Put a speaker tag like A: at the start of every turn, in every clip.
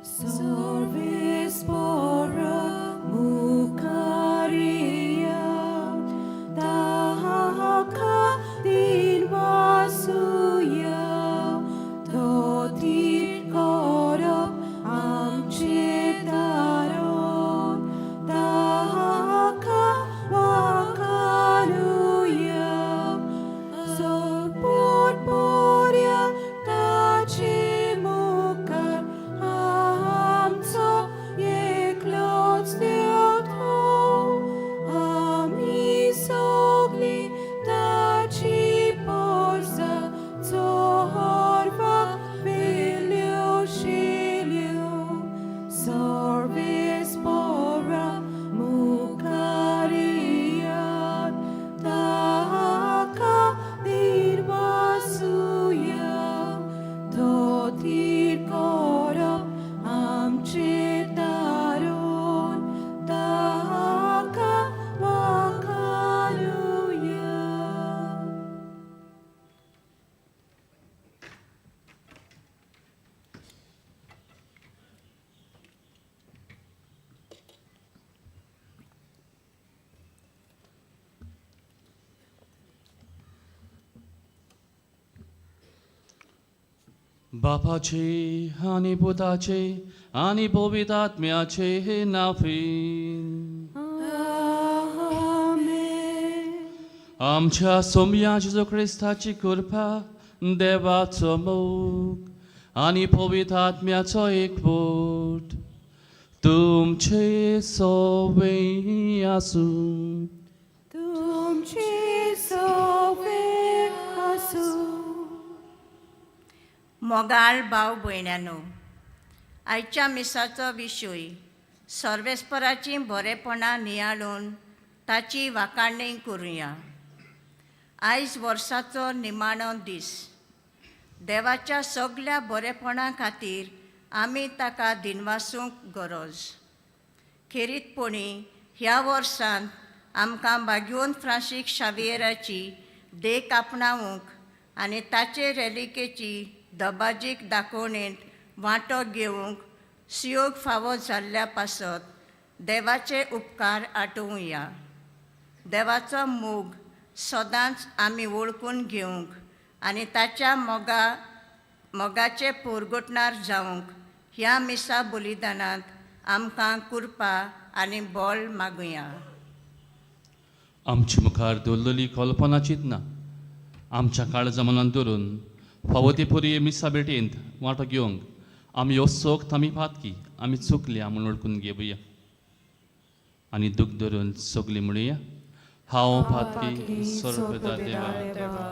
A: सर्वेस्पोरा मुखारिया ताका दिनवासुया तोतीर करप आमचे तारण ताका वाखाणुया सोरपोरपोऱ्या ताचे मुखार आमचो एकलोच देव तो आमी सगळीं ताची पोरसा चोरपाक वेल्यो शिल्यो सर्वेस्पोरा मुखारिया ताका दिनवासुया तोतीर करप आमचे तारण ताका वाखाणुया.
B: बापाचे आनी पुताचे आनी पवित्र आत्म्याचे नाफी.
A: आमेन.
B: आमच्या सोमया जेजू क्रिस्ताची कृपा, देवाचो मोग आनी पवित्र आत्म्याचो एकवट तुमचे सवे आसूं.
A: तुमचे सवे आसूं.
C: मोगाळ भाव भयण्यानो, आयच्या मिसाचो विशय सर्वेस्पराचीं बरेपणां नियाळून ताची वाखाणणी करुया. आयज वर्साचो निमाणो दीस. देवाच्या सगल्या बरेपणा खातीर आमी ताका दिनवासूंक गरज. खेरीतपणी ह्या वर्सांत आमकां बागयोन फ्रांसीक शावियराची देख आपणावंक आनी ताचे रेलिकेची दबाजीक दाखोवणेंत वांटो घेवंक सुयोग फावो जाल्ल्या पासत देवाचे उपकार आठोवया. देवाचो मोग सदांच आमी वळखून घेवंक आनी ताच्या मोगाचे पोरगुटणार जावंक ह्या मिसा बलिदानांत आमकां कृपा आनी बळ मागुया.
B: आमचे मुखार दवरलेली कल्पना चिंतना आमच्या काळजा मनांत धरून फावो ते परी मिसा भेटेंत वांटो घेवंक आमी असोक्त आमी पातकी आमी चुकल्या म्हूण वळखून घेवया आनी दूख धरून सगळीं म्हणुया, हांव पातकी सर्वदा देवा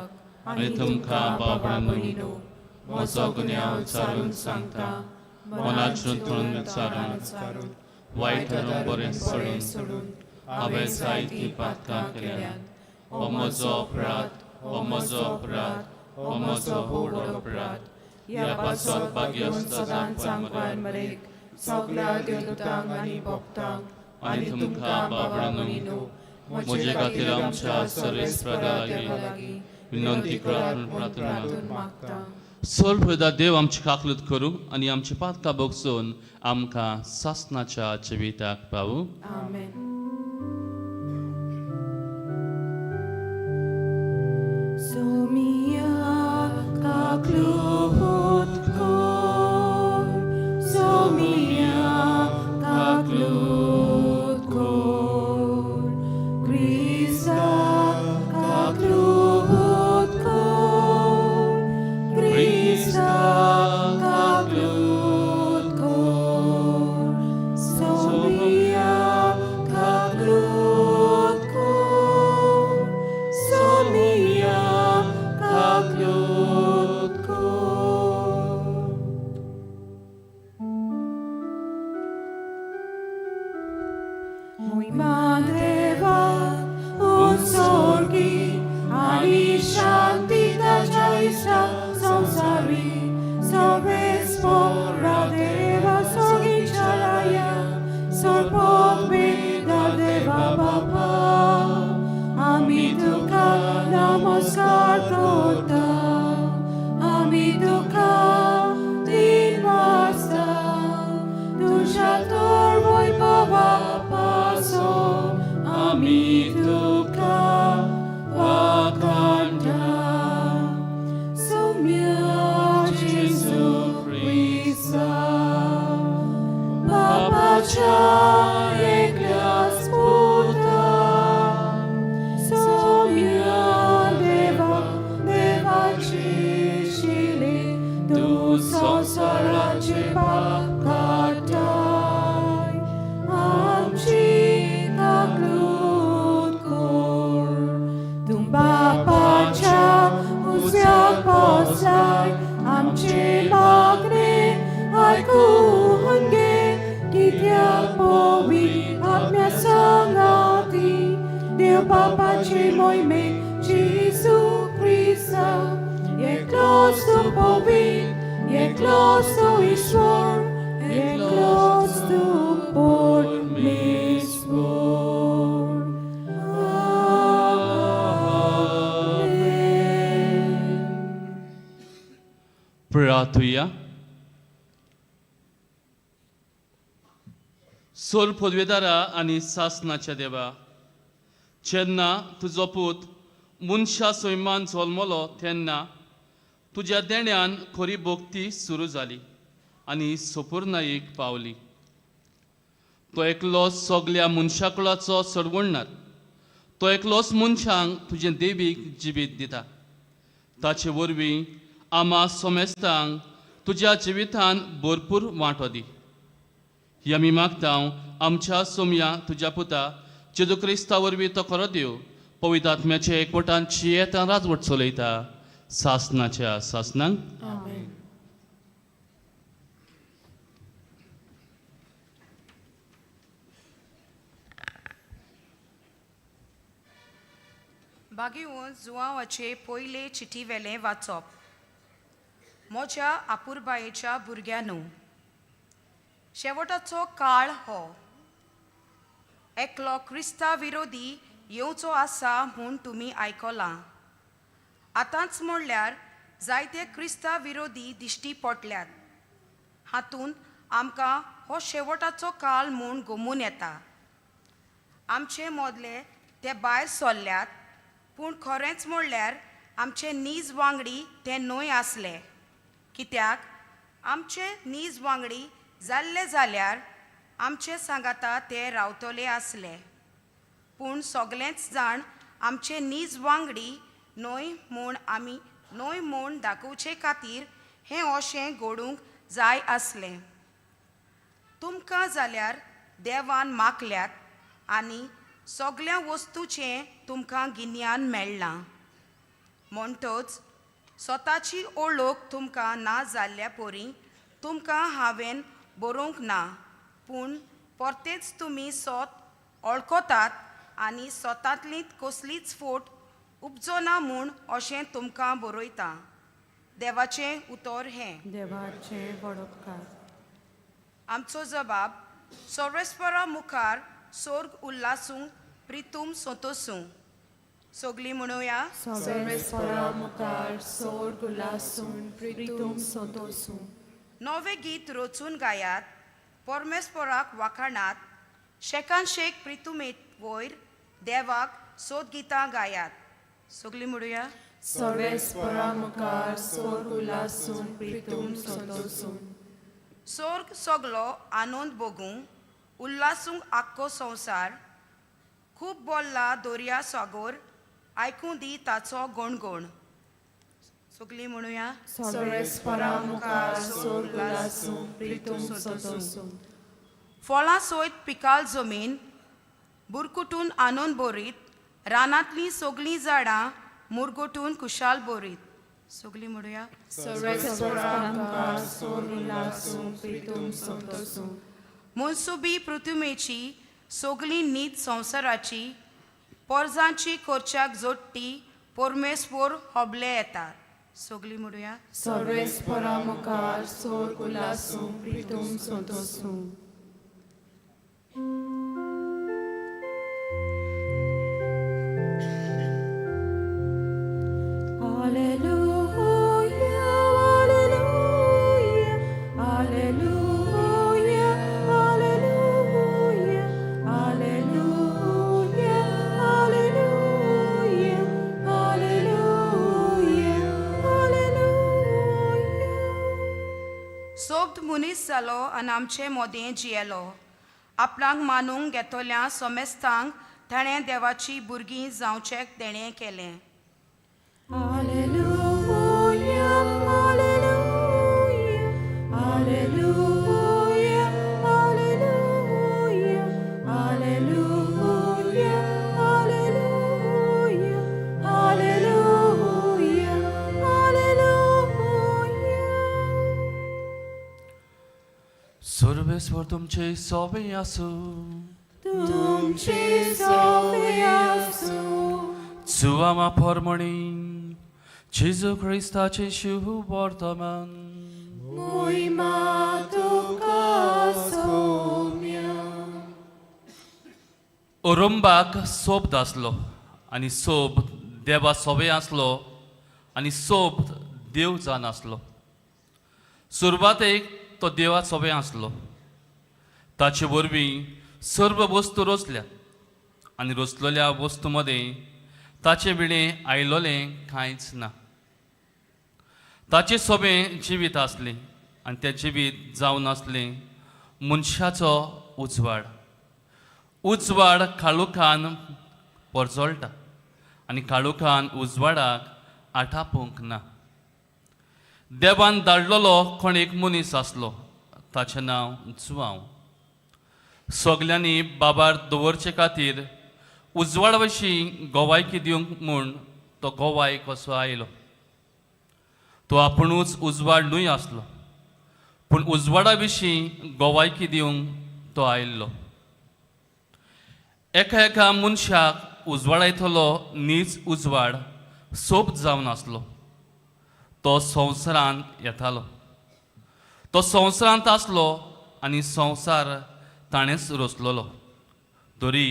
B: आनी तुमकां बाबडांनो म्हजो गुन्यांव विचारून सांगता, मनाचून थोडून विचारून वायट बरें सोडून हांवें जायतीं पातकां केल्यांत. हो म्हजो अपराध, हो म्हजो अपराध, हो म्हजो व्हड अपराध. ह्या पासत भाग्यस्त
D: सदांच मरेक सगळ्या देवदूतांक आनी भक्तांक
B: आनी तुमकां बाबडांनो म्हजे खातीर आमच्या सर्वेस्परा लागीं विनंती करात म्हूण प्रार्थना
D: मागता.
B: सर्वदा देव आमची काकलूत करूं आनी आमची पातकां भोगसून आमकां सासनाच्या जिविताक पावूं.
D: आमेन.
A: सोमिया काकलूत कर, सोमिया काकलूत कर, क्रिस्ता काकलूत कर, क्रिस्ता काकलूत कर, सोमिया काकलूत कर, सोमिया काकलूत कर. मोहिमा देवा उत्सर्गी आनी शांती ताच्या इश्टा संवसारी सर्वेस्पोरा देवा सोगीच्या सर्वोपविदा देवा बापा आमी तुका नमस्कार करता, आमी तुका दिनवासता. उज्याक पावसलाय आमचे मागणे आयकून घे कित्याक पवी आत्म्या सांगाती देव बापाचे मोहिमे जेजू क्रिस्ता एकलोच तूं पवी एकलोच तूं ईश्वर एकलोच तूं परमेश्वर. आमेन.
B: प्रार्थुया. सोल पदवेदारा आनी सासनाच्या देवा, जेन्ना तुजो पूत मनशा सैमान जल्मलो तेन्ना तुज्या देण्यान खरी भक्ती सुरू जाली आनी सपूर्णायेक पावली. तो एकलो सगल्या मनशाकुळाचो सरवणणार, तो एकलोच मनशांक तुजें देवीक जिवीत दिता. ताचे वरवीं आमा सोमेस्तांक तुज्या जिवितान भरपूर वांटो दी. ही आमी मागता आमच्या सोमया तुज्या पुता जेजू क्रिस्ता वरवीं तो खरो देव पवित्र आत्म्याच्या एकवटान जियेता राजवट चलयता सासनाच्या सासनांक.
D: आमेन.
E: बागेवन जुवांवाचे पयले चिटीवेलें वाचप. म्हज्या आपुरबायेच्या भुरग्यांनो, शेवटाचो काळ हो. एकलो क्रिस्ता विरोधी येवचो आसा म्हूण तुमी आयकलां. आतांच म्हणल्यार जायते क्रिस्ता विरोधी दिश्टी पडल्यात. हातूंत आमकां हो शेवटाचो काळ म्हूण गोमून येता. आमचे मदले ते भायर सरल्यात, पूण खरेंच म्हणल्यार आमचे नीज वांगडी ते न्हय आसले, कित्याक आमचे नीज वांगडी जाल्ले जाल्यार आमचे सांगाता ते रावतले आसले. पूण सगलेच जाण आमचे नीज वांगडी न्हय म्हूण आमी न्हय म्हूण दाखोवचे खातीर हें अशें घडूंक जाय आसलें. तुमकां जाल्यार देवान मागल्यात आनी सगल्या वस्तूचें तुमकां गिन्यान मेळ्ळां. म्हणटच स्वताची ओळख तुमकां ना जाल्ल्या परी तुमकां हांवें बरोवंक ना, पूण परतेच तुमी सोत वळखतात आनी स्वतांतली कसलीच फोट उपजना म्हूण अशें तुमकां बरयतां. देवाचें उतर हें.
A: देवाचे वडोपकार.
E: आमचो जबाब सर्वेस्परा मुखार सोर्ग उल्लासूंक प्रितूम सोतोसूं. सगलीं म्हणुया.
D: सर्वेस्परा मुखार सोर्ग उल्लासून प्रितूम संतोसूं.
E: नवें गीत रचून गायात, परमेस्पराक वाखाणात, शेकान शेक प्रितुमे वयर देवाक सोद गितां गायात. सगलीं म्हणुया.
D: सर्वेस्परा मुखार सोर्ग उल्लासून प्रितूम संतोसूं.
E: सोर्ग सगलो आनंद भोगूं, उल्लासूंक आख्खो संवसार. खूब बोल्ला दर्या सागोर, आयकूं दी ताचो गणगण. सगलीं म्हणुया.
D: सर्वेस्परा मुखार सोर्ग उल्लासून प्रितूम संतोसूं.
E: फळां सयत पिकाल जमीन बुरकुटून आनंद बोरीत, रानांतलीं सगलीं झाडां मुरगुटून खुशाल बोरीत. सगलीं म्हणुया.
D: सर्वेस्परा मुखार सोर्ग उल्लासून प्रितूम संतोसूं.
E: मनसुबी पृथुमेची सगली नीत संवसाराची पोरजांची कोरच्याक जोडटी परमेस्वर होबले येतात. सगलीं म्हणुया.
D: सर्वेस्परा मुखार सोर्ग उल्लासून प्रितूम संतोसूं.
A: Alleluia, alleluia, alleluia, alleluia, alleluia, alleluia, alleluia, alleluia.
E: सोब्द मनीस जालो आनी आमचे मोदें जियेलो. आपणाक मानूंक घेतल्या सोमेस्तांक ताणें देवाची भुरगीं जावचें देणें केलें.
A: Alleluia, alleluia, alleluia, alleluia, alleluia, alleluia, alleluia,
B: सर्वेस्वर तुमचे सोबे आसूं.
A: तुमचे सोवे आसूं.
B: सुवामा फॉर्मणी जेजू क्रिस्ताचे शुभ वर्तमान.
A: मोहिमा तुका सोम्या.
B: ओरंबाक सोबद आसलो आनी सोब देवा सोबे आसलो आनी सोब देव जावन आसलो. सुरवातेक तो देवा सोबे आसलो. ताचे वरवीं सर्व वस्तू रचल्यात आनी रचलेल्या वस्तू मदें ताचे विणें आयलोलें कांयच ना. ताचे सोबें जिवीत आसलें आनी तें जिवीत जावन आसलें मनशाचो उजवाड. उजवाड काळोखान परजळटा आनी काळोखान उजवाडाक आठापूंक ना. देवान धाडलेलो कोण एक मनीस आसलो, ताचें नांव जुवांव. सगल्यांनी बाबार दवरचे खातीर उजवाडा विशीं गोवायकी दिवंक म्हूण तो गोवाय कसो आयलो. तो आपुणूच उजवाड न्हय आसलो, पूण उजवाडा विशीं गोवायकी दिवंक तो आयिल्लो. एका एका मनशाक उजवाडायतलो नीज उजवाड सोब जावन आसलो. तो संवसारांत येतालो, तो संवसारांत आसलो आनी संवसार ताणेंच रचलोलो, तरी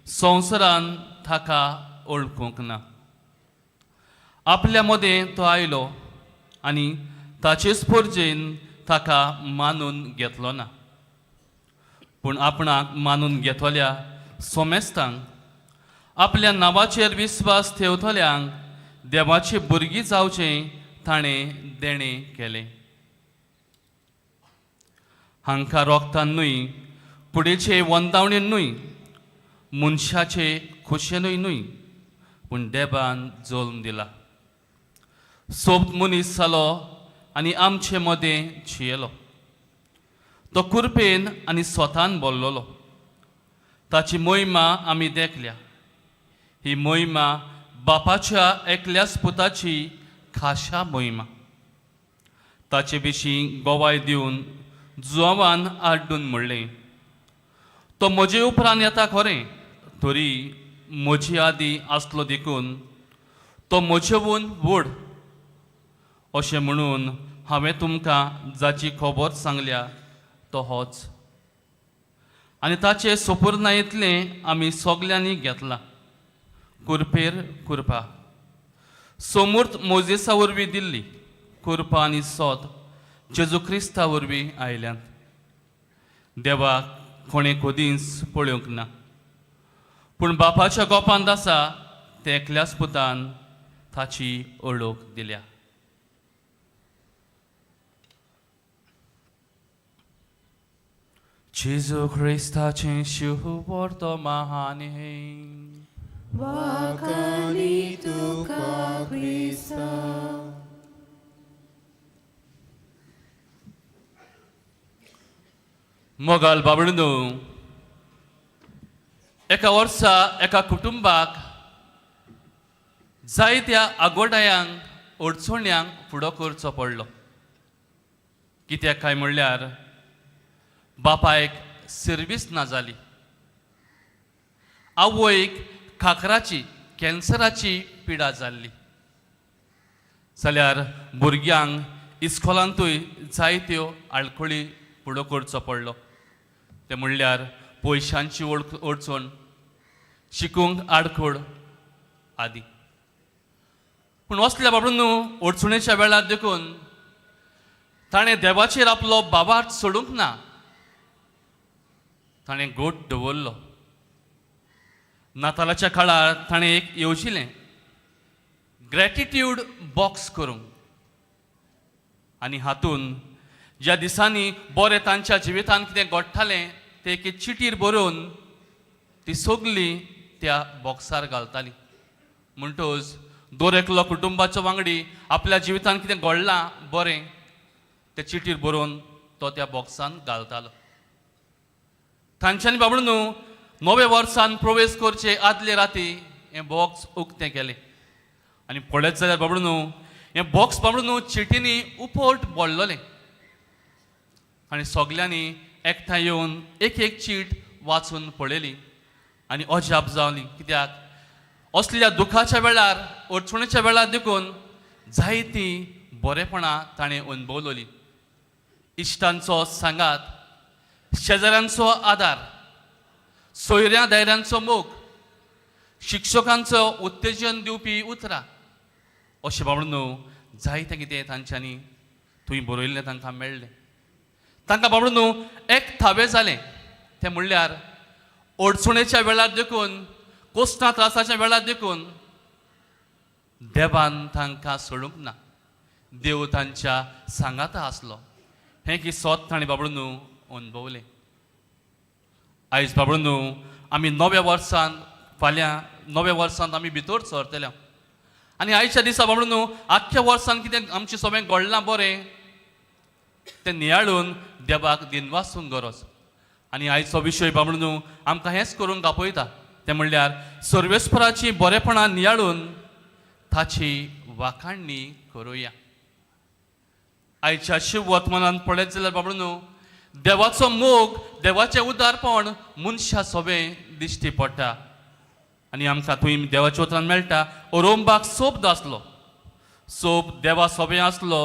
B: संवसारान ताका वळखूंक ना. आपल्या मदें तो आयलो आनी ताचेच परजेन ताका मानून घेतलो ना. पूण आपणाक मानून घेतल्या सोमेस्तांक, आपल्या नांवाचेर विस्वास ठेवतल्यांक देवाची भुरगीं जावचें ताणें देणें केलें. हांकां रोगतान न्हय, कुडीचे वंदावणेन न्हय, मनशाचे खोशेनूय न्हय, पूण देवान जल्म दिला. सोब मनीस जालो आनी आमचे मदें जियेलो. तो कुरपेन आनी स्वतान बोल्लोलो. ताची मोहिमा आमी देखल्या. ही मोहिमा बापाच्या एकल्याच पुताची खाशा मोहिमा. ताचे विशीं गोवाय दिवन जुवान आड्डून म्हणलें, तो म्हजे उपरांत येता खरें, तरी म्हजे आदीं आसलो देखून तो म्हजेवून व्हड. अशें म्हणून हांवें तुमकां जाची खबर सांगल्या तो होच. आनी ताचे सोपुर्नायेंतलें आमी सगल्यांनी घेतलां, कुरपेर कुरपा. सोमूर्त मोजेसा वरवीं दिल्ली कुरपा आनी सोत जेजू क्रिस्ता वरवीं आयल्यात. देवाक कोणें कदींच पळोवंक ना, पूण बापाच्या गोपांत आसा ते एकल्याच पुतान ताची ओळख दिल्या. जेजू क्रिस्ताचें शुभ वर्तमान.
A: वाखाणी तुका क्रिस्ता.
B: मोगाल बाबडनो, एका वर्सा एका कुटुंबाक जायत्या आगोटायांक अडचण्यांक फुडो करचो पडलो. कित्याक काय म्हणल्यार बापायक सर्वीस ना जाली, आवयक खाकराची कॅन्सराची पिडा जाल्ली, जाल्यार भुरग्यांक इस्कोलांतूय जायत्यो आडखळी फुडो करचो पडलो. तें म्हणल्यार पयशांची अडचण, शिकूंक आडखळ आदी. पूण वसल्या बाबडो न्हू अडचणेच्या वेळार देखून ताणें देवाचेर आपलो बाबार्थ सोडूंक ना, ताणें गोट दवरलो. नातालाच्या काळार ताणें एक येवजिलें ग्रॅटिट्यूड बॉक्स करूंक, आनी हातून ज्या दिसांनी बरें तांच्या जिवितांत कितें घडटालें तें एके चिटीर बरोवन ती सगली त्या बॉक्सार घालताली. म्हणटच दर एकलो कुटुंबाचो वांगडी आपल्या जिवितांत कितें घडलां बरें तें चिटीर बरोवन तो त्या बॉक्सान घालतालो. तांच्यांनी बाबडो न्हू नव्या वर्सान प्रवेश करचे आदले राती हें बॉक्स उक्तें केलें आनी पळयत जाल्यार बाबडो न्हू हें बॉक्स बाबडो न्हू चिटींनी उपट भरलेलें. आनी सगल्यांनी एकठांय येवन एक एक चीट वाचून पळयली आनी अजाप जावली. कित्याक असल्या दुखाच्या वेळार, अडचणीच्या वेळार देखून जायतीं बरेपणां ताणें अणभवलोली. इश्टांचो सांगात, शेजाऱ्यांचो आदार, सोयऱ्या दायऱ्यांचो मोग, शिक्षकांचो उत्तेजन दिवपी उतरां, अशें बाबा न्हू जायतें कितें तांच्यांनी थंय बरयल्लें तांकां मेळ्ळें. तांकां बाबा न्हू एक थावें जालें, तें म्हणल्यार अडचणेच्या वेळार देखून, कोसना त्रासाच्या वेळार देखून देवान तांकां सोडूंक ना, देव तांच्या सांगाता आसलो. हें की सोत ताणें बाबा न्हू अणभवलें. आयज बाबा न्हू आमी नव्या वर्सान, फाल्यां नव्या वर्सांत आमी भितर सरतले आनी आयच्या दिसा बाबा न्हू आख्ख्या वर्सान कितें आमचें सगळें घडलां बरें तें नियाळून देवाक दिनवासूंक गरज. आनी आयचो विशय बाबा न्हू आमकां हेंच करूंक आपयता, तें म्हणल्यार सर्वेस्पराची बरेपणां नियाळून ताची वाखाणणी करुया. आयच्या शिववर्तमानान पळयत जाल्यार बाबा न्हू देवाचो मोग, देवाचें उदारपण मनशा सोबें दिश्टी पडटा. आनी आमकां थंय देवाच्या उतरान मेळटा, ओरोंबाक सोब आसलो, सोब देवा सोबें आसलो,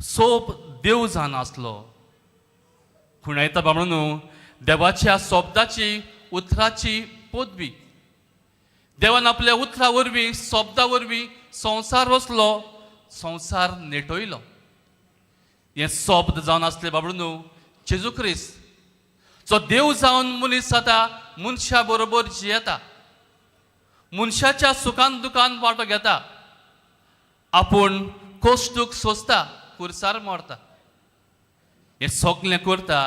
B: सोब देव जावन आसलो. खुणायता बाबा न्हू देवाच्या शब्दाची, उतराची पदवी. देवान आपल्या उतरा वरवीं, शब्दा वरवीं संवसार वसलो, संवसार नेटयलो. हें शब्द जावन आसलें बाबा न्हू जेजू क्रिस्त, जो देव जावन मनीस जाता, मनशा बरोबर जियेता, मनशाच्या सुखान दुखान वांटो घेता, आपूण कोश्टूक सोंसता, कुर्सार मरता. हें सगलें करता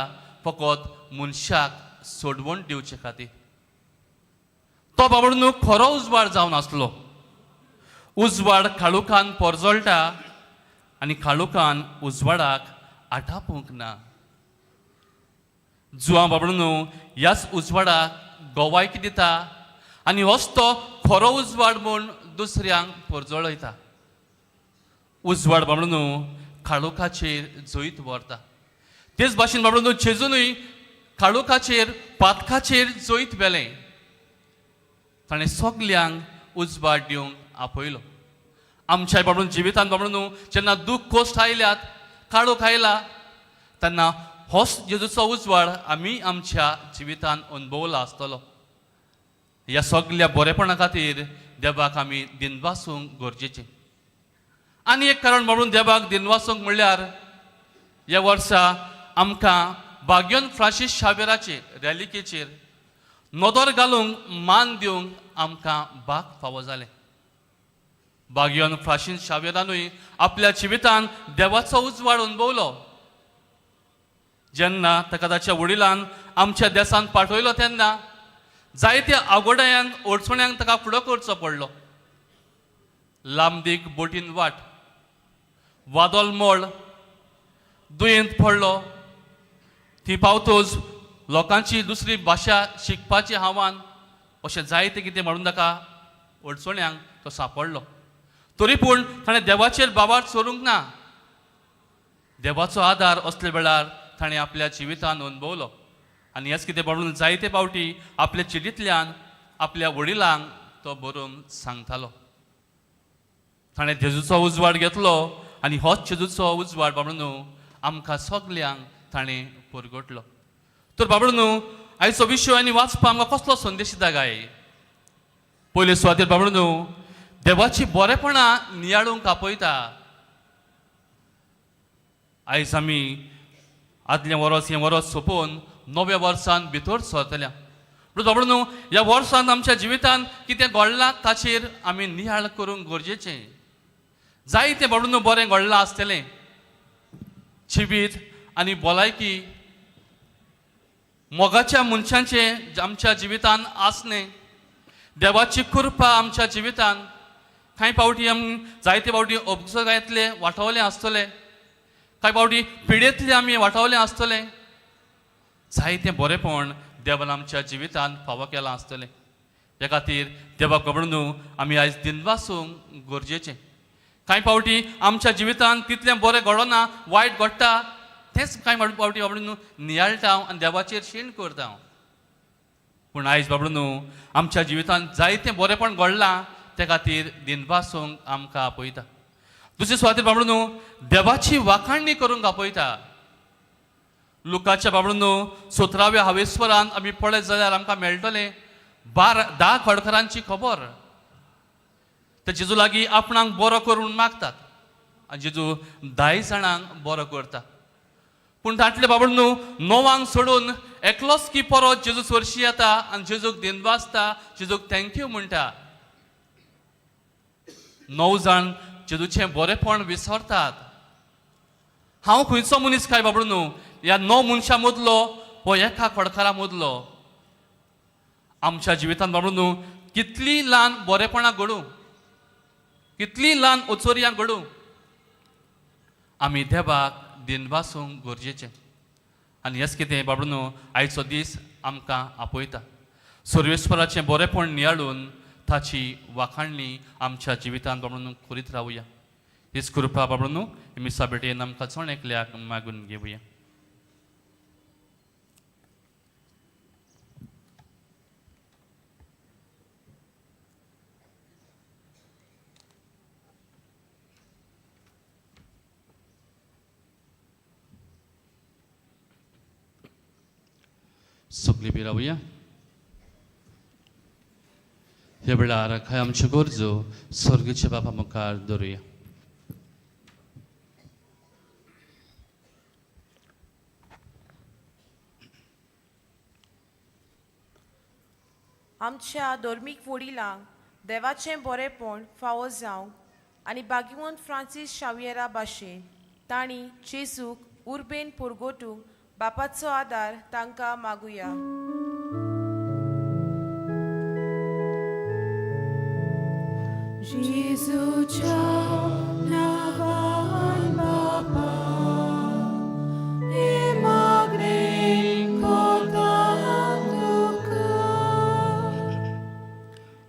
B: फकत मनशाक सोडवण दिवचे खातीर. तो बाबा न्हू खरो उजवाड जावन आसलो. उजवाड काळोखान परजळटा आनी काळोखान उजवाडाक आटापूंक ना. जुवां बाबा न्हू ह्याच उजवाडाक गोवायकी दिता आनी होच तो खरो उजवाड म्हूण दुसऱ्यांक परजळयता. उजवाड बाबा न्हू काळोखाचेर जैत व्हरता. तेच भाशेन बाबा न्हू जेजूनय काळोखाचेर, पातकाचेर जैत व्हेलें. ताणें सगल्यांक उजवाड दिवंक आपयलो. आमच्या बाबा जिवितांत बाबा न्हू जेन्ना दूख कोश्ट आयल्यात, काळोख आयला, तेन्ना होच जेजूचो उजवाड आमी आमच्या जिवितांत अणभवला आसतलो. ह्या सगल्या बरेपणा खातीर देवाक आमी दिनवासूंक गरजेचें. आनी एक कारण म्हणून देवाक दिनवासूंक म्हणल्यार ह्या वर्सा आमकां बाग्योन फ्रांसीस शावेराचे रॅलिकेचेर नदर घालूंक, मान दिवंक आमकां भाग फावो जालें. बाग्योन फ्रांसीस शावेरानूय आपल्या जिवितान देवाचो उजवाड अणभवलो. जेन्ना ताका ताच्या वडिलान आमच्या देसान पाठयलो तेन्ना जायत्या आगोड्यांक, अडचण्यांक ताका फुडो करचो पडलो. लांबदीक बोटीन वाट, वादळ मळ, दुयेंत पडलो. थंय पावतच लोकांची दुसरी भाशा शिकपाचें आव्हान, अशें जायतें कितें म्हणून ताका अडचण्यांक तो सांपडलो. तरी पूण ताणें देवाचेर बाबार सोडूंक ना. देवाचो आदार असल्या वेळार ताणें आपल्या जिवितान अणभवलो. आनी हेच कितें म्हणून जायते फावटी आपल्या चिटींतल्यान आपल्या वडिलांक तो बरोवन सांगतालो. ताणें जेजूचो उजवाड घेतलो आनी होच जेजूचो उजवाड बाबा न्हू आमकां सगल्यांक ताणें परगटलो. तर बाबा न्हू आयचो विशय आनी वाचपा आमकां कसलो संदेश दिता काय? पयले सुवातेर बाबा न्हू देवाची बरेपणां नियाळूंक आपयता. आयज आमी आदलें वरस हें वरस सोंपोवन नव्या वर्सान भितर सरतल्या. म्हणून बाबा न्हू ह्या वर्सान आमच्या जिवितान कितें घडलां ताचेर आमी नियाळ करूंक गरजेचें. जायतें बाबा न्हू बरें घडलां आसतलें, जिवीत आनी भलायकी, मोगाच्या मनशांचें आमच्या जिवितान आसणें, देवाची कृपा आमच्या जिवितान. कांय फावटी आमी जायते फावटी अपघातांतले वाटावले आसतले, कांय फावटी पिडेंतले आमी वाटावले आसतले. जायतें बरेपण देवान आमच्या जिवितान फावो केलां आसतलें. ह्या खातीर देवाक खबर न्हू आमी आयज दिनवासूंक गरजेचें. कांय फावटी आमच्या जिवितान तितलें बरें घडना, वायट घडटा, तेंच कांय फावटी बाबडो न्हू नियाळटा हांव आनी देवाचेर शीण करता हांव. पूण आयज बाबडो न्हू आमच्या जिवितांत जायतें बरेंपण घडलां, ते खातीर दिनवासूंक आमकां आपयता. दुसरे सुवातेर बाबडो न्हू देवाची वाखाणणी करूंक आपयता. लुकाच्या बाबडो न्हू 17व्या हावेस्वरान आमी पळयत जाल्यार आमकां मेळटलें 10 खडखरांची खबर. ते जेजू लागीं आपणाक बरो करून मागतात आनी जेजू 10 जाणांक बरो करता. पूण तांतले बाबडो न्हू 9 सोडून एकलोच की परत जेजू चोरशी येता आनी जेजूक दिनवासता, जेजूक thank you म्हणटा. 9 जाण जेजूचें बरेंपण विसरतात. हांव खंयचो मनीस काय बाबडो न्हू ह्या 9 मनशां मदलो हो एका खडखरा मदलो. आमच्या जिवितांत बाबडो न्हू कितली ल्हान बरेंपणां घडूं, कितली ल्हान ओचोरयां घडूं, आमी देवाक दिनवासूंक गरजेचें. आनी हेंच कितें बाबडो न्हू आयचो दीस आमकां आपयता. सर्वेस्वराचें बरेंपण नियाळून ताची वाखाणणी आमच्या जिवितांत बाबडो न्हू करीत रावया. हीच कृपा बाबडो न्हू मिसा भेटयेन आमकां चण एकल्याक मागून घेवया. सगळीं बी रावया. ह्या वेळार खंय आमच्यो गरजो स्वर्गीच्या बापा मुखार दवरुया.
D: आमच्या धर्मीक वडिलांक देवाचें बरेंपण फावो जावंक आनी बागिवंत फ्रांसीस शावियरा भाशेन तांणी जेजूक उर्बेन पुरगोटूंक बापाचो आदार तांकां मागुया.
A: जेजूच्या नांवान बापा, हे मागणें करता तुका.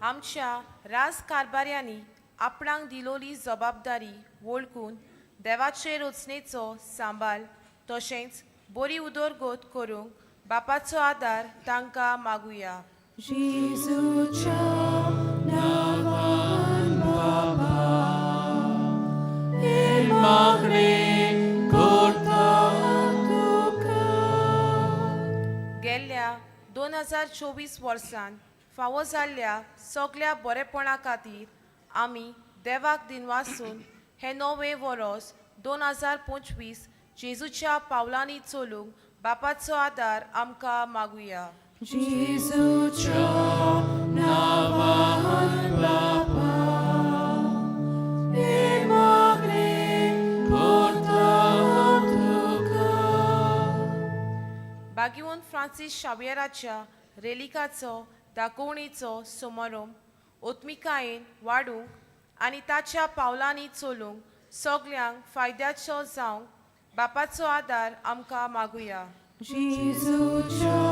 D: आमच्या राज कारभाऱ्यांनी आपणाक दिलोली जबाबदारी वळखून देवाचे रचनेचो सांबाळ तशेंच बरी उदरगत करूंक बापाचो आदार तांकां मागुया.
A: जेजूच्या नांवान बापा, हे मागणें करता तुका.
D: गेल्ल्या 2024 वर्सान फावो जाल्ल्या सगल्या बरेपणा खातीर आमी देवाक दिनवासून हें नवें वरोस 2025 जेजूच्या पावलांनी चलूंक बापाचो आदार आमकां मागुया.
A: जेजूच्या नांवान बापा, हे मागणें करता तुका.
D: बागिवंत फ्रांसीस शावियराच्या रेलिकाचो दाखोवणेचो समारोप ओत्मिकायेन वाडूंक आनी ताच्या पावलांनी चलूंक सगल्यांक फायद्याचो जावंक बापाचो आदार आमकां मागुया.
A: जेजूच्या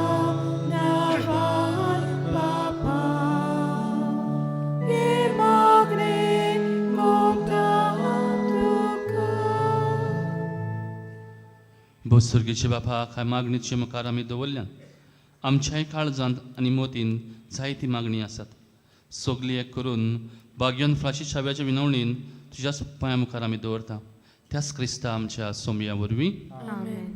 A: नांवान बापा, हे मागणें करता तुका.
B: बोसुर्गीचे बापा, कांय मागणीचे मुखार आमी दवरल्यान आमच्याय काळजांत आनी मोतीन जायती मागणी आसात. सगली एक करून बाग्योन फ्राशी शाव्याच्या विनवणीन तुज्याच पांया मुखार आमी दवरता. त्याच क्रिस्ता आमच्या सोमया वरवीं.
D: आमेन.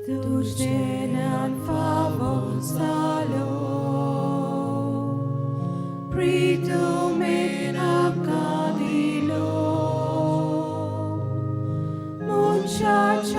A: तुझे नाम फावो जालो, प्रीतमेन आमकां दिलो, मनशाच्या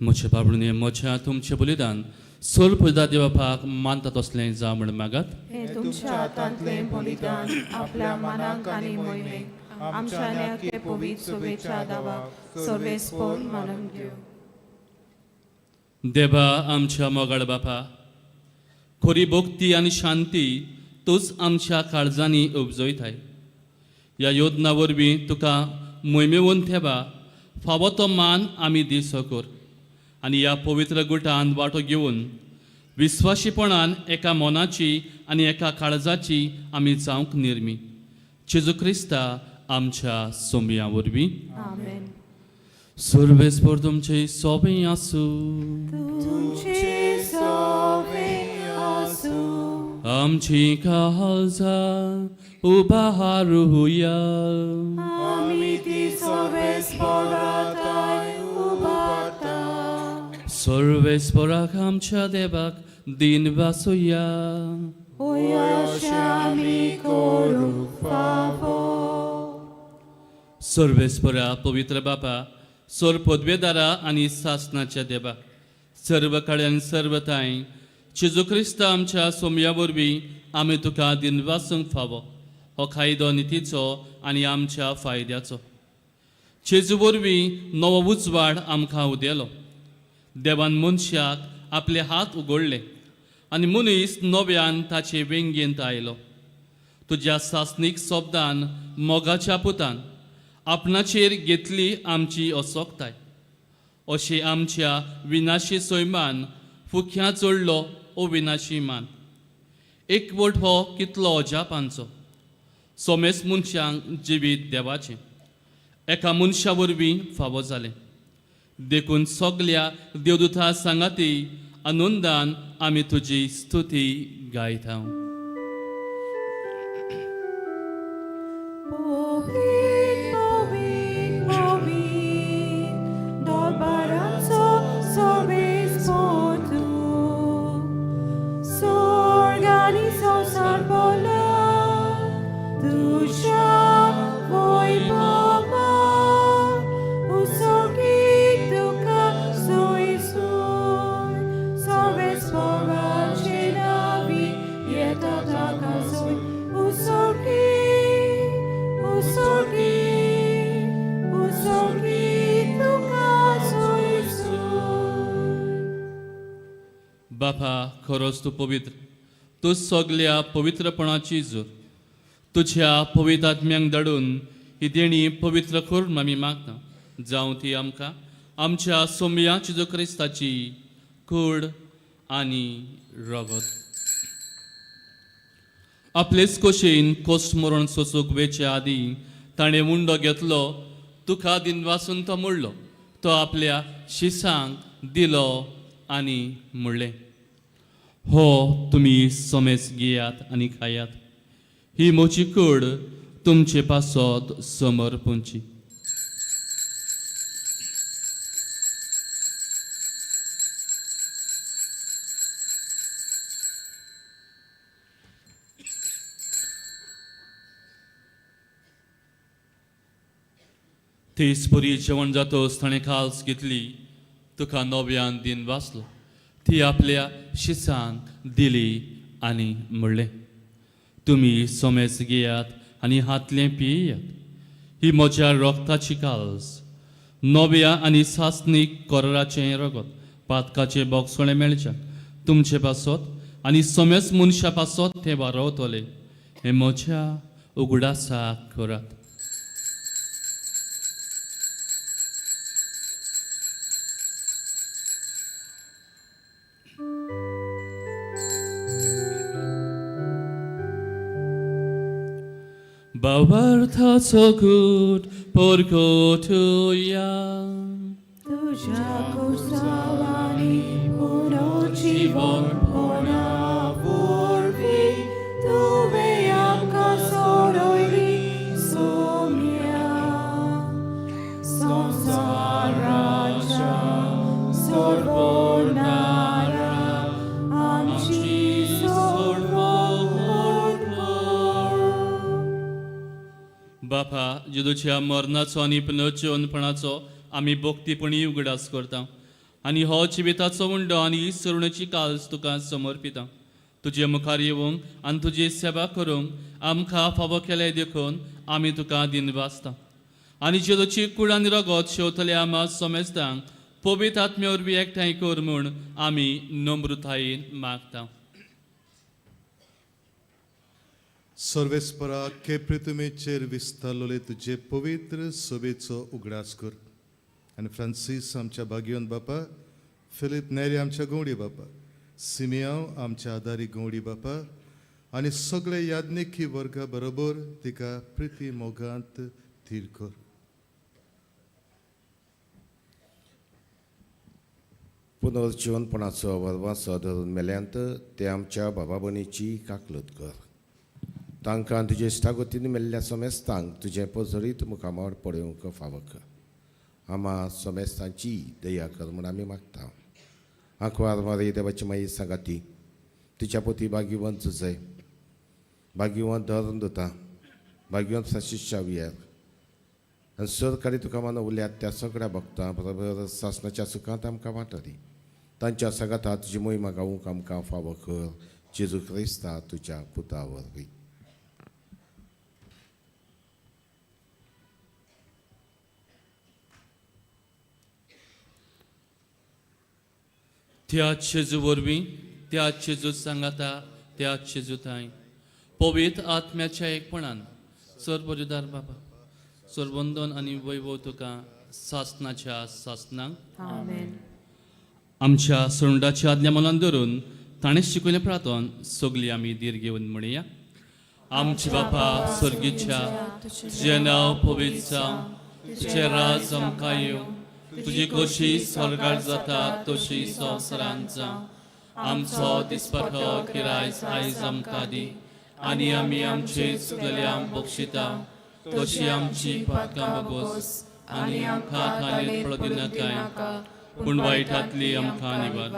B: म्हजे बाबडून म्हज्या तुमचें बलिदान सोल पुजा देवपाक मानता तसलें जावं म्हण मागात.
A: हे तुमच्या हातांतलें बलिदान आपल्या मनाक आनी मोहिमेक आमच्या न्याके पवित्र शुभेच्छा दावाक सर्वेस्पोर मानून घेवं.
B: देवा आमच्या मोगाळ बापा, खरी भक्ती आनी शांती तूंच आमच्या काळजांनी उपजयताय. ह्या योजना वरवीं तुका मोहिमेवन थेवा फावो तो मान आमी दिसो कर आनी ह्या पवित्र गुटान वांटो घेवन विस्वाशीपणान एका मनाची आनी एका काळजाची आमी जावंक निर्मी, जेजू क्रिस्ता आमच्या सोमया वरवीं.
A: आमेन.
B: सर्वेस्पर तुमचे सोबें आसूं.
A: तुमचे सोबे आसूं.
B: आमची काळजां उबारुया.
A: आमी ती सर्वेस्पराताय उबारता.
B: सर्वेस्पराक आमच्या देवाक दिन वासुया.
A: होय अशें आमी करूंक फावो.
B: सर्वेस्परा पवित्र बापा, सोर पदवेदारा आनी सासनाच्या देवा, सर्व कडेन सर्व थांय जेजू क्रिस्त आमच्या सोमया वरवीं आमी तुका दिनवासूंक फावो. हो कायदो नितीचो आनी आमच्या फायद्याचो. जेजू वरवीं नवो उजवाड आमकां उदेलो. देवान मनशाक आपले हात उगडले आनी मनीस नव्यान ताचे वेंगेंत आयलो. तुज्या सासणीक शब्दान मोगाच्या पुतान आपणाचेर घेतली आमची असोकताय. अशें आमच्या विनाशी सैमान फुक्या चडलो अविनाशी मान. एकवट हो कितलो अजापांचो! सोमेस मनशांक जिवीत देवाचें एका मनशा वरवीं फावो जालें. देखून सगल्या देवदूता सांगाती आनंदान आमी तुजी स्तुती गायता.
A: पवीत पवीत पवीत दरबाराचो सर्वेस्पर तूं, स्वर्ग आनी संवसार भरला तुज्या वैभवान. उत्सर्गीत तुका सुय सुय, सर्वेस्पराचे नांवी येता ताका सोय. उत्सर्गीत उत्सर्गीत उत्सर्गीत तुका सुय सुय.
B: बापा, खरोच तूं पवित्र, तूं सगल्या पवित्रपणाची जोर. तुज्या पवित्र आत्म्यांक धाडून ही देणी पवित्र करून आमी मागता, जावं ती आमकां आमच्या सोमया जेजू क्रिस्ताची कूड आनी रगत. आपलेच कोशेन कोस्ट मरण सोसूंक वेचे आदीं ताणें उंडो घेतलो, तुका दिनवासून तो मोडलो, तो आपल्या शिसांक दिलो आनी म्हणलें, हो तुमी समेज घेयात आनी खायात. ही म्हजी कूड तुमचे पासत समर्पूंची. तीच पुरी जेवण जातोच ताणें काल्स घेतली, तुका नव्यान दिन वाचलो, ती आपल्या शिसांक दिली आनी म्हणलें, तुमी सोमेस घेयात आनी हातलें पियात. ही म्हज्या रक्ताची काल्स, नव्या आनी सासणीक कराराचें रगत, पातकाचें बोगसोळें मेळच्या तुमचे पासत आनी सोमेस मनशा पासत तें वारवतलें. हें म्हज्या उगडासाक करात. भावार्थाचो गूट परगटुया.
A: तुज्या कुसावानी पुनर्जीवनपणा वरवीं तुवें आमकां सोडयली सोम्या. संवसाराच्या सोडवणारा आमची सोडवण कर.
B: बापा, जेजूच्या मरणाचो आनी पुनर्जीवनपणाचो आमी भक्तीपणी उगडास करता आनी हो जिविताचो उंडो आनी ही सरुणेची काल्स तुका समर्पिता. तुजे मुखार येवंक आनी तुजी सेवा करूंक आमकां फावो केलें देखून आमी तुका दिनवासता. आनी जेजूची कूड आनी रगत शेवतले आमा सोमेस्तांक पवित्र आत्म्या वरवीं एकठांय कर म्हूण आमी नम्रतायेन मागता.
F: सर्वेस्परा के पृथ्वीचेर विस्तारलेले तुजे पवित्र सभेचो उगडास कर आनी फ्रांसीस आमच्या भाग्यवंत बापा, फिलीप नेरी आमच्या गवडी बापा, सिमियांव आमच्या आदारी गवडी बापा आनी सगळे याज्ञिकी वर्गा बरोबर तिका प्रिती मोगांत थीर कर.
G: पुनर्जिवनपणाचो वरवासो धरून मेल्यांत ते आमच्या बाबा भयणीची काकलत कर. तांकां तुजे इश्टागतीन मेल्ल्या समेस्तांक तुजें पजरीत मुखामळ पळोवंक फावो कर. आमा समेस्तांची दया कर म्हूण आमी मागता. आंकवार मारी देवाची माई सांगाती तिच्या पोती भाग्यवंत जय, भाग्यवंत धरून दिता, भाग्यवंत फ्रांसीस शावियर आनी सरकारी तुका मानवल्यात त्या सगळ्या भक्तां बरोबर सासणाच्या सुखांत आमकां वांटो दी. तांच्या सांगाता तुजी मोहिमा गावूंक आमकां फावो कर जेजू क्रिस्ता तुज्या पुता वरवीं.
B: त्या जेजू वरवीं, त्या जेजू सांगाता, त्या जेजू थांय पवित्र आत्म्याच्या एकपणान सर्वजुदार बाबा सर्वंदन आनी वैभव तुका सासनाच्या सासनाक.
A: आमेन.
B: आमच्या सोंडाच्या आज्ञा मनान धरून ताणें शिकयलें प्रार्थन सगळी आमी धीर घेवन म्हणया. आमचे बापा स्वर्गीच्या, तुजें नांव पवित्र जावं, तुजें राज आमकां येवं, तुजी खोशी स्वर्गार जाता तशी संवसारांत जावं. आमचो दिसपटो किरायस आयज आमकां दी आनी आमी आमचे चुकलेल्यांक बक्षिता तशी आमची पातकां बगोस आनी आमकां थालेर पडूं दिनाकाय पूण वायटांतली आमकां निवार.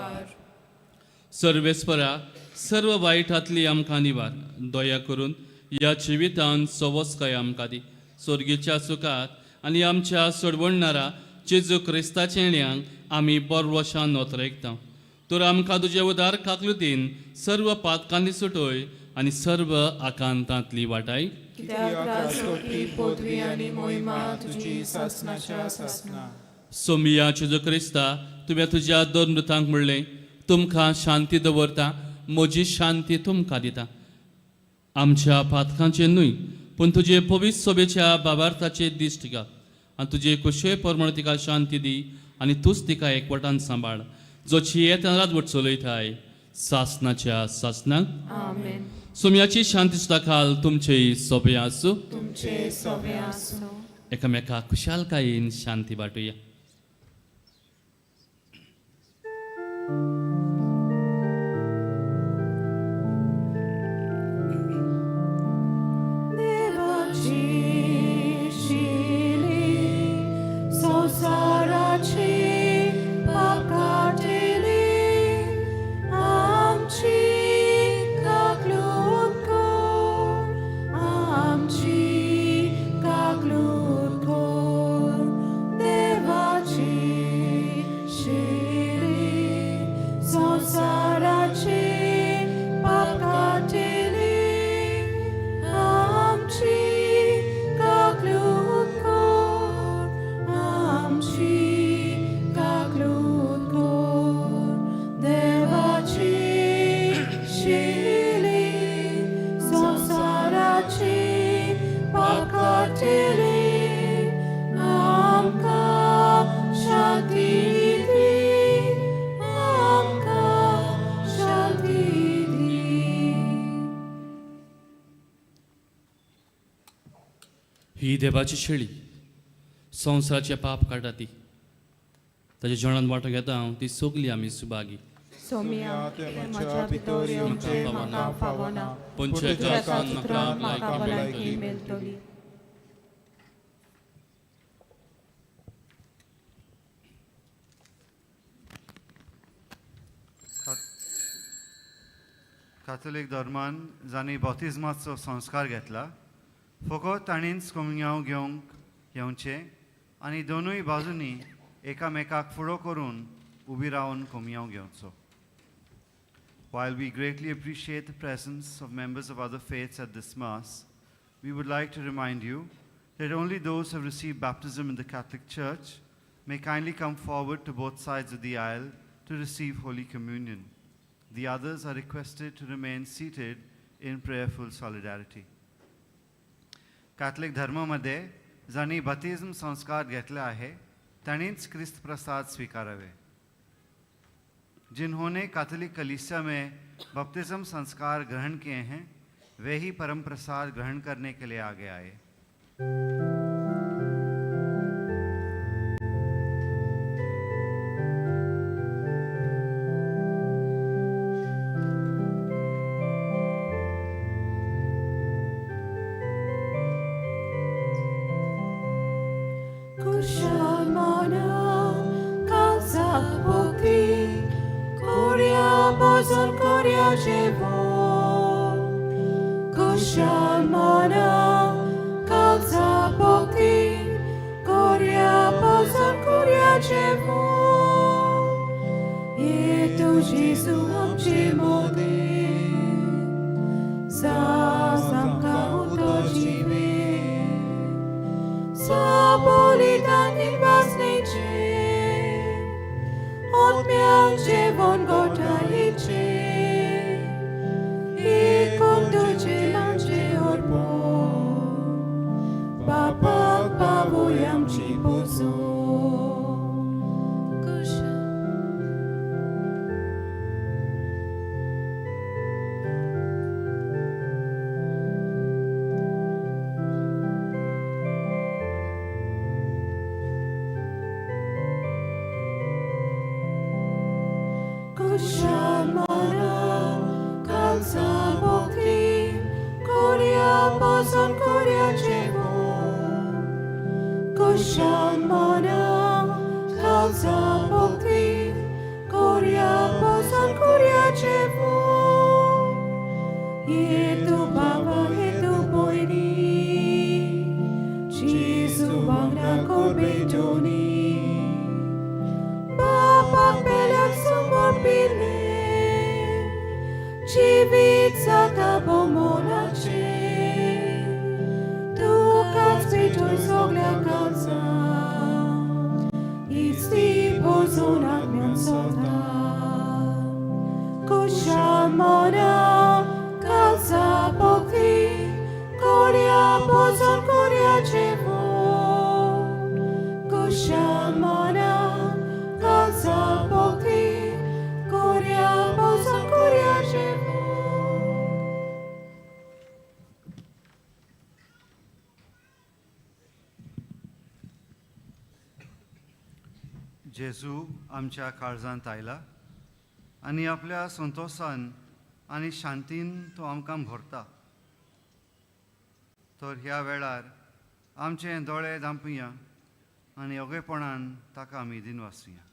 B: सर्वेस्परा सर्व वायटांतली आमकां निवार. दया करून ह्या जिवितान सवस्काय आमकां दी. स्वर्गीच्या सुखात आनी आमच्या सोडवणणारा जेजू क्रिस्ताच्या येण्यांक आमी बरवशान नोतरेकता. तर आमकां तुजे उदार काकलुतीन सर्व पातकांनी सुटोय आनी सर्व आकांतांतली वाटाय.
A: कित्याक राजकोटी पदवी आनी मोहिमा तुजी सासनाच्या सासना.
B: सोमिया जेजू क्रिस्ता, तुवें तुज्या दोन मृतांक म्हणलें, तुमकां शांती दवरता, म्हजी शांती तुमकां दिता. आमच्या पातकांचेर न्हय पूण तुजे पवित्र सोबेच्या बाबार्थाचेर दिश्ट घाल आनी तुजे कुशे प्रमाण तिका शांती दी आनी तूंच तिका एकवटान सांबाळ, जो येतना राजवट चलयताय सासनाच्या सासनाक.
A: आमेन.
B: सोम्याची शांती सुद्दां खाल तुमचे सोबे आसूं.
A: तुमचे सोबे आसूं.
B: एकामेका खुशालकायेन शांती वांटुया.
A: देवाची शिली संवसाराची पाप काडटली, आमची काकलूट कर, आमची काकलूट कर. देवाची शिली संवसाराची पाप काडटली, आमची काकलूट कर, आमची काकलूट कर. देवाची शिली संवसाराची पाप काडटली, आमकां शांती दी, आमकां शांती दी.
B: ही देवाची शेळी संवसाराचें पाप काडटा ती ताच्या जेवणान वांटो घेता हांव ती सगली आमी सुभागी.
A: सोम्या, म्हज्या भितर येवचें म्हाका फावना,
B: पूण
A: तुज्या
B: तुज्या
A: एका सुत्रान म्हाका भलायकी
B: भलायकी
A: मेळटली.
H: काथोलीक धर्मान जांणी बॉतिज्माचो संस्कार घेतला फकत ताणींच कोमुनियांव घेवंक येवचें आनी दोनूय बाजूंनी एकामेकाक फुडो करून उबी रावन कोमयांव घेवचो. While we greatly appreciate the presence of members of other faiths at this Mass, we would like to remind you that only those who have received baptism in the Catholic Church may kindly come forward to both sides of the aisle to receive Holy Communion. The others are requested to remain seated in prayerful solidarity. Catholic धर्मामध्ये जांणी बाप्तिज्म संस्कार घेतले आहे तांणीच क्रिस्त प्रसाद स्वीकारावे. जिन्होंने Catholic कलीसिया में बपतिस्म संस्कार ग्रहण किए हैं वे ही परम प्रसाद ग्रहण करने के लिए आगे आए.
A: Kushal mana kalsa bhakti Korea bozon Korea jevo. Kushal mana kalsa bhakti Korea bozon Korea jevo. Yetu Jesu amche mode Sa samka uto jive Sapolitan invasnice, Otmial cevon gotaice, E conduce lance orpo, Papa pavoyam cipozo. Kusha. Kushal mana kalsa bhakti Korea bozon Korea jevo. Kushal mana kalsa bhakti Korea bozon Korea jevo. Yetu baba yetu boini Jesu wangna korbetoni Baba pelak sumor pile Civitsa tabomonace Tu calzi soglia calza Isti bozona mian sota. Kushal mana kalsa bhakti Korea bozon Korea jevo. Kushal mana kalsa bhakti Korea bozon Korea jevo.
H: जेजू आमच्या काळजांत आयला आनी आपल्या संतोशान आनी शांतीन तो आमकां भरता. तर ह्या वेळार आमचे दोळे धांपुया आनी ओगेपणान ताका आमी दिनवासुया.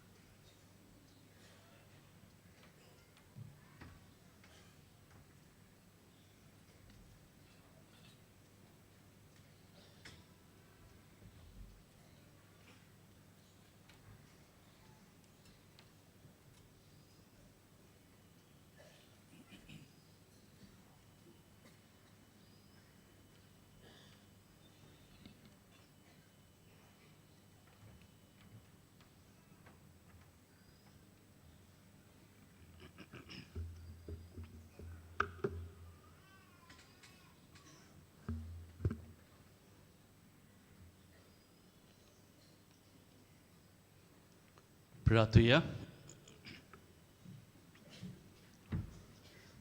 B: प्रार्थुया.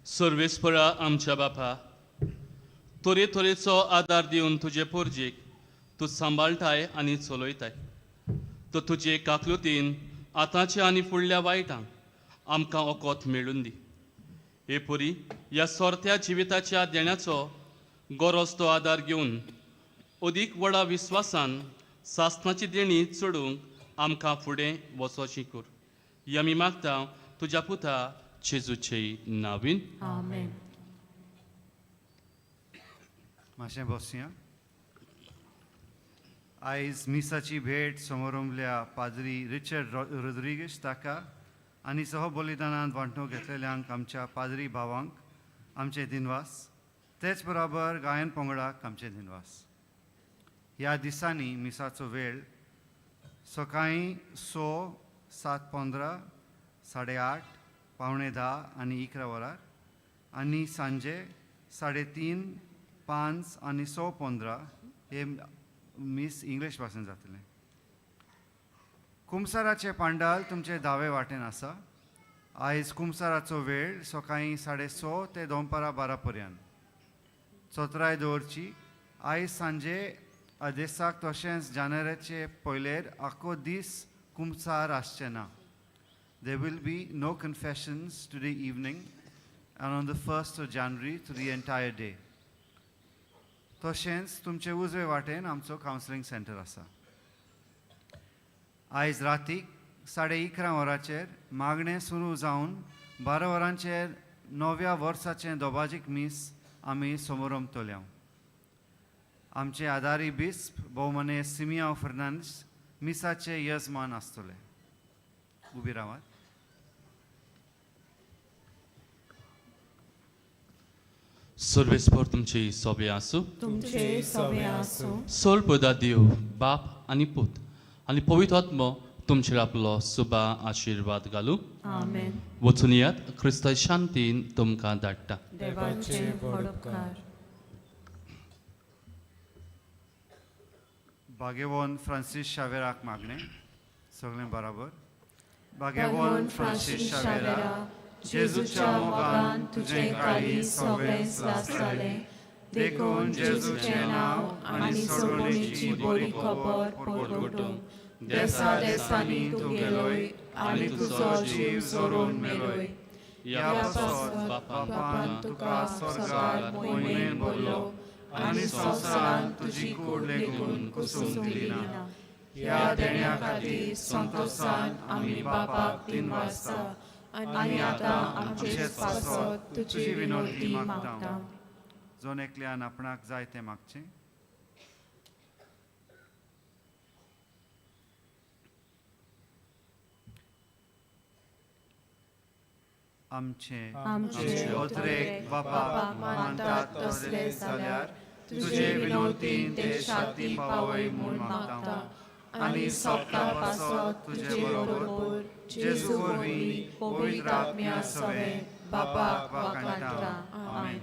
B: सर्वेस्परा आमच्या बापा, तरेतरेचो आदार दिवन तुजे पोरजेक तूं सांबाळटाय आनी चलयताय. तो तुजे काकलुतीन आतांच्या आनी फुडल्या वायटांक आमकां ओकोत मेळून दी. हे परी ह्या सोरत्या जिविताच्या देण्याचो गरज तो आदार घेवन अदीक व्हडा विस्वासान सासणाची देणी चडूंक आमकां फुडें वचोशी कर. ही आमी मागता तुज्या पुता जेजूचे नावीन.
A: आमेन.
H: मातशें बसया. आयज मिसाची भेट समारंभल्या पाद्री रिचर्ड रोद्रिगीश ताका आनी सहबलिदानांत वांटो घेतलेल्यांक आमच्या पाद्री भावांक आमचे दिनवास, तेच बराबर गायन पंगडाक आमचे दिनवास. ह्या दिसांनी मिसाचो वेळ सकाळीं 6, 7:15, 8:30, 9:45 आनी 11 वरार आनी सांजे 3:30, 5 आनी 6:15 हे मीस इंग्लीश भाशेन जातलें. कुमसाराचें पांडाल तुमचे दावे वाटेन आसा. आयज कुमसाराचो वेळ सकाळीं 6:30 ते दनपारां 12 पर्यंत. चोत्राय दवरची. आयज सांजे आदेसाक तशेंच जानेराचे पयलेर आख्खो दीस कुमसार आसचें ना. There will be no confessions today evening and on the 1st of January to the entire day. तशेंच तुमचे उजवे वाटेन आमचो कावन्सिलींग सेंटर आसा. आयज रातीक 11:30 वरांचेर मागणें सुरू जावन 12 वरांचेर नव्या वर्साचें दोबाजीक मीस आमी समोरमतले. आमचे आदारी बिस्प भोवमाने सिमियांव फर्नांडीस मिसाचे यजमान आसतले. उबी रावात.
B: सर्वेस्पर तुमची सोबे आसूं.
A: तुमचे सोबे आसूं.
B: सोल देव बाप आनी पूत आनी पवित्र आत्मो तुमचेर आपलो सुबा आशिर्वाद घालूं.
A: आमेन.
B: वचून यात, क्रिस्ता शांतीन तुमकां धाडटा.
A: देवाचे व्हड उपकार.
H: बागेवन फ्रांसीस शावेराक मागणें सगळें बराबर. बागेवन फ्रांसीस शावेरा, जेजूच्या मोगान तुजें काळीज सगळेंच लासतालें, देखून जेजूचें नांव आनी सोडवणेची बरी खबर परगटूंक देसा देसांनी तूं गेलोय आनी तुजो जीव जोरून मेलोय. ह्या पासत बापान तुका स्वर्गार मोहिमेन भरलो आनी संवसारांत तुजी कूड लेगून कुसूंक दिली ना. ह्या देण्या खातीर संतोशान आमी बापाक दिनवासता
A: आनी आतां आमचेच पासत तुजी विनवती मागता.
H: जण एकल्यान आपणाक जाय तें मागचें. आमचे
A: आमचे
H: अद्रेक बापा मानतात तसले जाल्यार तुजे विनवतीन ते शांती पावय म्हूण मागता आनी सोपता पासत तुजे बरोबर जेजू वरवीं पवित्र आत्म्या सवें बापाक वाखाणटा. आमेन.